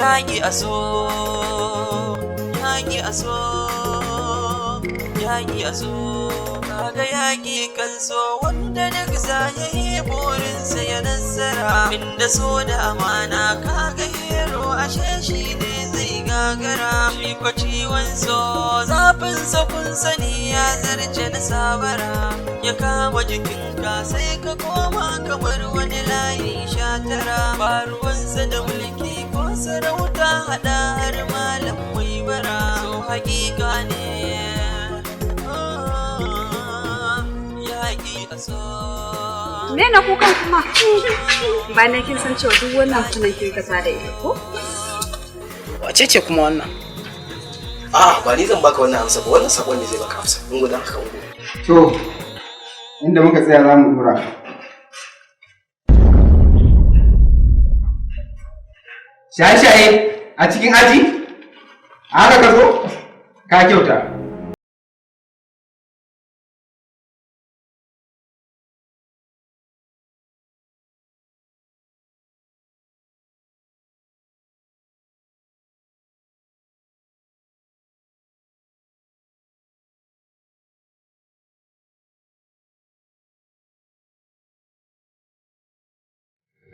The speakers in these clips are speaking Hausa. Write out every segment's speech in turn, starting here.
Yaƙi a so, yaƙi a so, yaƙi a so. Kaga yaƙi kan so wanda duk za ya yi burinsa ya nasara. Inda so da amana, kaga hero ashe shi ne zai gagara. Shi kwa ciwon so zafin sa kun sani ya zarce na sabara. Ya kama jikinka sai ka koma kamar wani layi 19. Ba ruwansa da mulki ko sarauta, hada har malam mai bara. So hakika ne, yaƙi a so. Me na kukan kuma? Bayan kin san cewa duk wannan sunan kin kasa da ita ko? Wace ce kuma wannan? A, ba ni zan baka wannan amsa ba, wannan sakon ne zai baka amsa. Ungo dan haka, ungo. To, inda muka tsaya za mu dora. Shaye-shaye a cikin aji? A haka ka zo? Ka kyauta.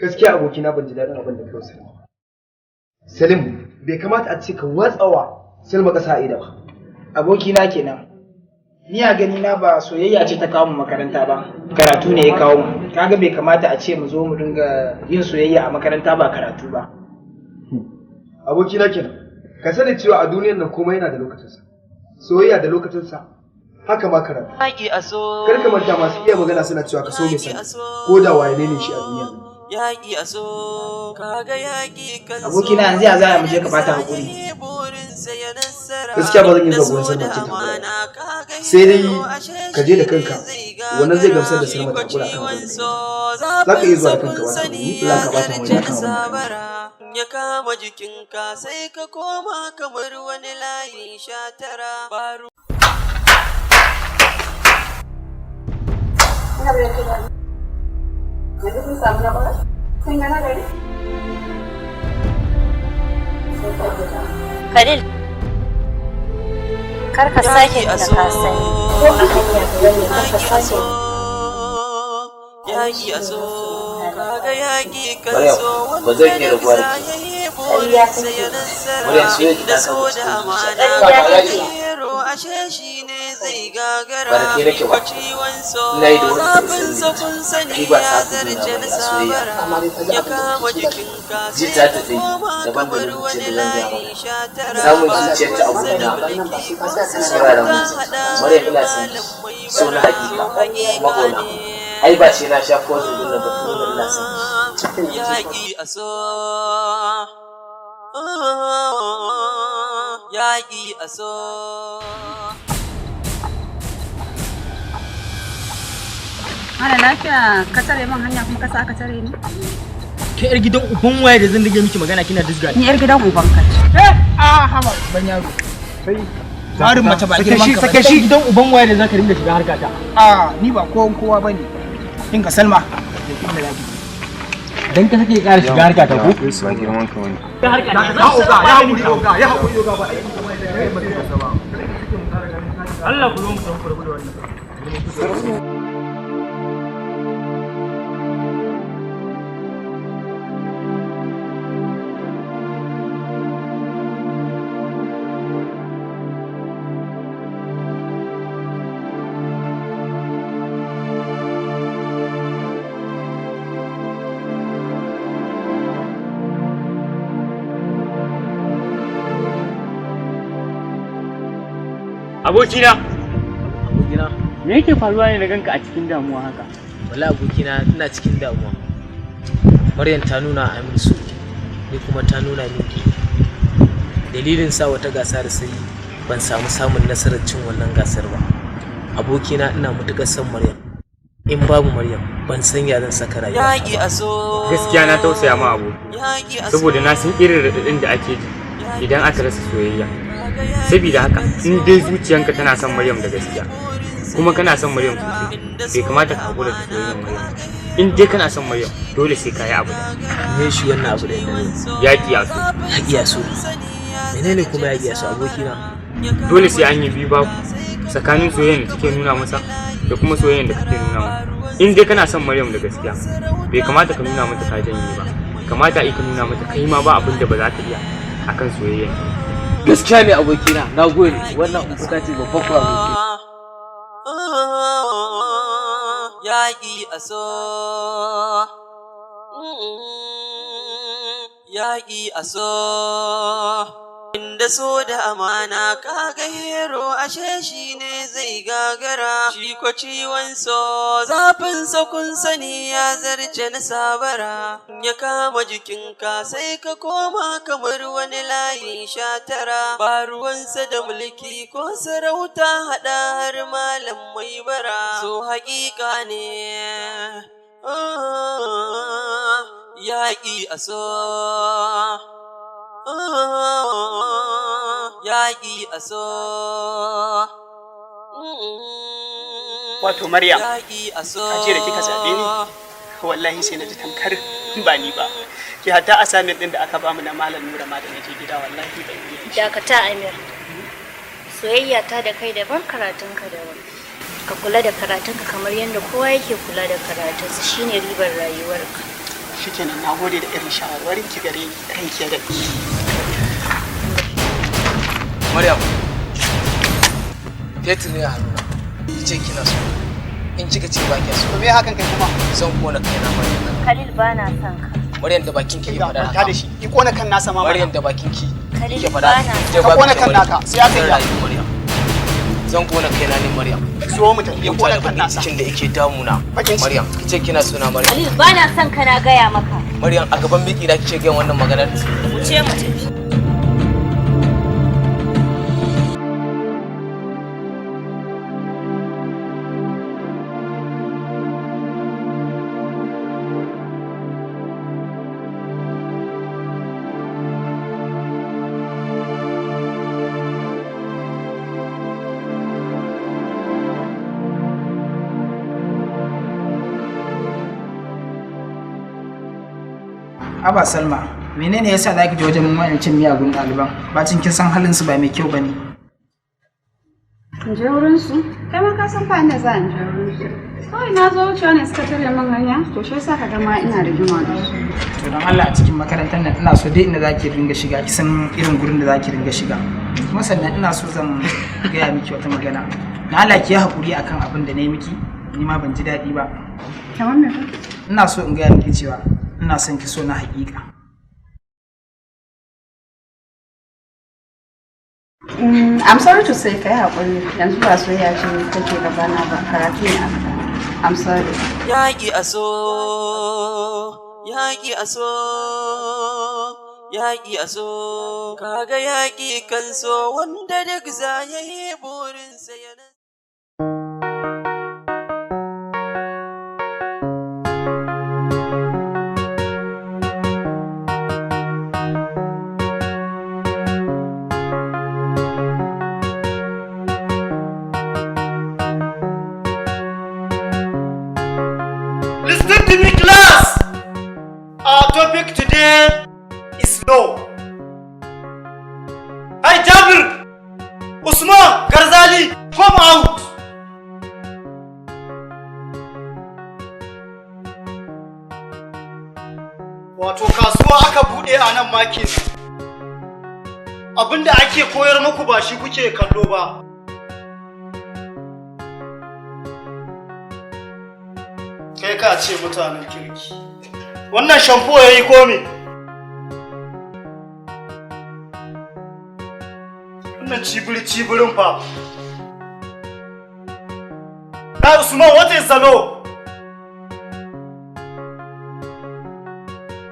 Gaskiya abokina, ban ji daɗin abin da kai wa Salma. Salim, bai kamata a ce ka watsawa Salma ƙasa a ido ba. Abokina kenan. Ni a gani na ba soyayya ce ta kawo mu makaranta ba, karatu ne ya kawo mu. Kaga bai kamata a ce mu zo mu dinga yin soyayya a makaranta ba karatu ba. Abokina kenan. Ka sani cewa a duniyar nan komai yana da lokacinsa. Soyayya da lokacinsa, haka ma karatu. Yaƙi a so. Kar ka manta, masu iya magana suna cewa ka so mai sani, ko da waye ne shi a duniyar nan. Yaƙi a so, kaga yaƙi kan so. Abokina, yanzu ya za mu je ka bata hakuri? Burinsa ya nasara. Gaskiya ba zan iya zuwa gurin Salma ce ta hakura ba. Sai dai ka je da kanka, wannan zai gamsar da Salma ta hakura kan abin da kai. Za ka iya zuwa da kanka ba ta hakuri, za ka bata wani kan abin da kai. Ya kama jikinka sai ka koma kamar wani layi 19. Ba Yanzu kun samu na ƙwarai? Kun ga na gari? Khalil, kar ka sake nuna ka sani ko a hanya ka gani, kar ka sake. Yaƙi a so, kaga yaƙi kan Maryam, so ba zan iya wanda rabuwa da duk ke. za ya yi Ƙarya burinsa ya kake. nasara. Maryam, soyayya ki Da ta so kama da cikin amana, zuciya. Ƙarya kake. hero ashe shi ne zai gagara. Ba da ke nake ba. Ko ciwon so Ina yi da wani zafin sa kun sani Kai ba ya sa ku zarce nuna na bane a soyayya. sabara. Amma dai ta ji Ya abin da kama kuke so. jikinka Ji sai ta ka ta yi koma daban da kamar lokacin wani da zan gaya layi maka. 19. Samun Ba zuciyar ta ruwansa da abokina. mulki ko Saurara mu. sarauta, hada Maryam, ina son malam ki. mai So na bara. hakika kuma ƙauna. Ai ba sai na sha poison din nan ba tun ina son ki. Yaƙi a so, yaƙi a so. Mara lafiya, ka tare min hanya kuma ka sa aka tare ni? Ke yar gidan uban waye da zan dinga miki magana kina dizga? Ni yar gidan uban ka ce. Eh, a haba ban yaro. Marin mace ba girman ka ba. Sake shi, gidan uban waye da zaka dinga shiga harkata? A, ni ba kowan kowa bane. Kin ga Salma, da kin da zaki. Dan ka sake ƙara shiga harkata ko? Ba girman ka wani. Ya oga, ya haƙuri oga, ya haƙuri oga, ba Allah ku zo mu san ku rabu da wannan. Abokina. Abokina, Me yake faruwa ne na ganka a cikin damuwa haka? wallahi abokina ina cikin damuwa. Maryam ta nuna Amir so, ni kuma ta nuna min ki. Dalilin sa wata gasa da sai ban samu samun nasarar cin wannan gasar ba. Abokina, ina matuƙar son Maryam. In babu Maryam, ban san ya zan saka rayuwa. Yaƙi a so. Gaskiya na tausaya ma aboki. Yaƙi a so. Saboda na san irin raɗaɗin da ake ji idan aka rasa soyayya. Saboda haka in dai zuciyanka tana son Maryam da gaskiya, Kuma kana son Maryam sosai. Bai kamata ka hakura da soyayyar Maryam. In dai kana son Maryam, dole sai ka yi abu da. Me shi wannan abu da ne? Yaƙi a so. Yaƙi a so. Menene kuma yaƙi a so, abokina? Dole sai an yi biyu babu tsakanin soyayyar da kike nuna masa da kuma soyayyar da kake nuna mata. In dai kana son Maryam da gaskiya, bai kamata ka nuna mata ka janye ba. Kamata ai ka nuna mata kai ma ba abin da ba za ka iya akan soyayyar. Gaskiya ne, abokina, na gode. Wannan kuka ce babban ku, aboki. Yaƙi a so, yaƙi a so, inda so da amana kaga hero ashe shi ne zai gagara, shi ko ciwon so zafin sa kun sani ya zarce na sabara, ya kama jikinka sai ka koma kamar wani layin 19, ba ruwansa da mulki ko sarauta, hada har malam mai bara, so haƙiƙa ne. Yaƙi a so, yaƙi a so. Wato Maryam, Yaƙi a so. A jiya da kika zaɓe ni, wallahi sai na ji tamkar ba ni ba. Ki hatta assignment ɗin da aka bamu na Malam Nura ma da na je gida, wallahi ban yi shi. Dakata, Amir. Soyayya ta da kai daban, karatunka daban. Ka kula da karatunka kamar yadda kowa yake kula da karatunsa, shine ribar rayuwarka. Shikenan, na gode da irin shawarwarin ki gare ni, ranki ya daɗe. Maryam, fetur ne a hannuna. Ki ce kina so. In kika ce ba kiya so, To me hakan kai kuma? zan kona kaina, Maryam. Khalil, bana son ka. Maryam, da bakin ki ke faɗa Kwanta haka. da shi, ki kona kan nasa ma mana. Maryam, da bakin ki Khalil, ke faɗa. bana Ki ce Ka babu kona kyau, kan Maryam. naka, sai aka Zan yi. rayu, Maryam. Zan kona kaina ne, Maryam. So mu tafi, ya Huta kona da kan bakin nasa. cikin da yake damuna. Bakin ciki. Maryam, ki ce kina sona, Maryam. Khalil, bana son ka, na gaya maka. Maryam, a gaban biki da kike gayan wannan maganar. Wuce mu tafi. Aba Salma, menene yasa zaki je wajen wayancin miyagun ɗaliban? Bacin kin san halin su ba mai kyau bane. In je wurin su? Kai ma ka san fa inda za in je wurin su. Kawai na zo wucewa ne suka tare min hanya, to shi yasa ka ga ma ina rigima da su. To don Allah, a cikin makarantar nan ina so dai inda zaki ringa shiga, ki san irin gurin da zaki ringa shiga. Kuma sannan ina so zan gaya miki wata magana. Na Allah ki yi hakuri akan abin da na yi miki, ni ma ban ji daɗi ba. Kamar me fa? Ina so in gaya miki cewa ina son ki so na haƙiƙa. I'm sorry to say, kai haƙuri, yanzu ba soyayya ce take gabana ba, karatu ne a gabana. I'm sorry. Yaƙi a so, yaƙi a so, yaƙi a so, kaga yaƙi kan so wanda duk za ya yi burinsa ya Listen to me, class! Our topic today is law. Hi, Jabir! Usman Garzali, come out! Wato kasuwa aka bude a nan makin. Abinda ake koyar muku ba shi kuke kallo ba. Kai ka ce mutanen kirki. Wannan shampo ya yi komi. Wannan cibiri-cibirin fa. Na Usman, what is the law?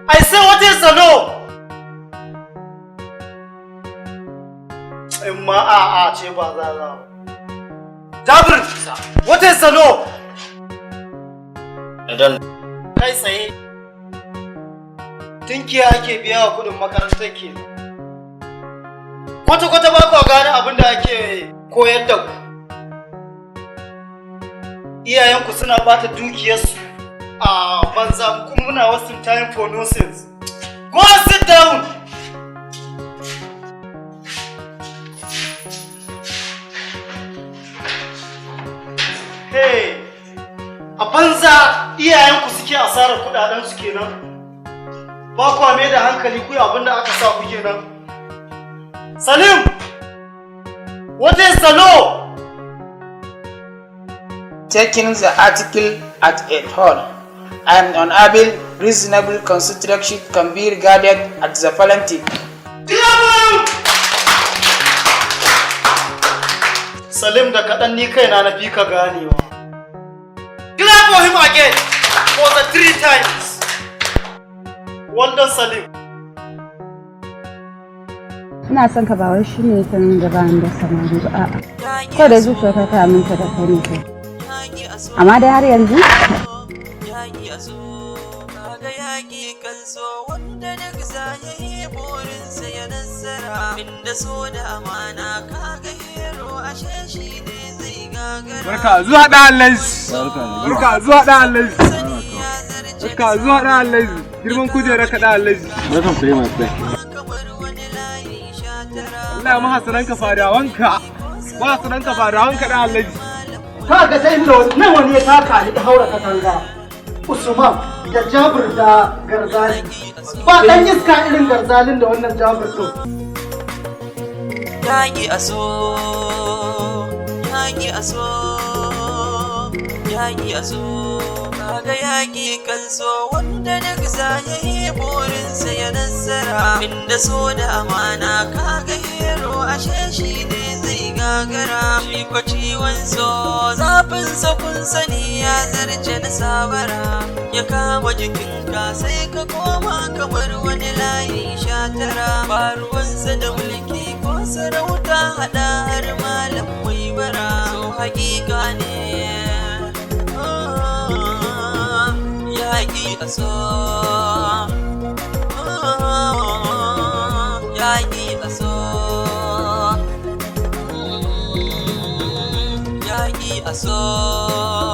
I say, what is the law? In ma a a ce ba za za. Jabir, what is the law? Idan Kai tsaye. Tunkiya ake biya wa kudin makarantar ke. Kwata-kwata ba kwa gane abin da ake koyar da ku. Iyayenku suna bata dukiyarsu a banza, kuma muna wasting time for nonsense. Go and sit down. Hey, a banza iyayenku suke asarar kudaden su kenan. Ba kwa mai da hankali ku yi abin da aka sa ku kenan. Salim! What is the law? Taking the article at a whole, an unable reasonable construction can be regarded as the plaintiff. Salim, da kaɗan ni kaina na fi ka ganewa. Clap for him again for the three times. Well done, Salim. Ina son ka, ba wai shi ne ta nuna da bani da samari ba, a'a. Kawai da zuciyarka ta aminta da kai ne kai. Amma dai har yanzu Yaƙi a so, kaga yaƙi kan so wanda duk za ya yi burinsa ya nasara, inda so da amana kaga hero ashe shi ne zai gagara. Barka zuwa ɗan Alhaji. Barka zuwa ɗan Alhaji. Barka zuwa ɗan Alhaji. Girman kujera ka, ɗan Alhaji. Barkan ku dai, my friend. Allah ya mahasaranka fadawanka. Mahasaranka fadawanka, ɗan Alhaji. Ka ga ta inda nan wani ya taka ni da haura katanga. Usman da Jabir da Garzali. Ba ɗan iska irin Garzalin da wannan Jabir ɗin. Yaƙi a so, yaƙi a so, yaƙi a so, kaga yaƙi kan so wanda duk za ya yi burinsa ya nasara, inda so da amana kaga hero ashe shi ne zai gagara. Shi ko ciwon so zafin sa kun sani ya zarce na sabara, ya kama jikinka sai ka koma kamar wani layi shatara, ba ruwansa da mulki ko sarauta, hada har malam mai bara. So hakika ne yaƙi a so, yaƙi a so, yaƙi a so.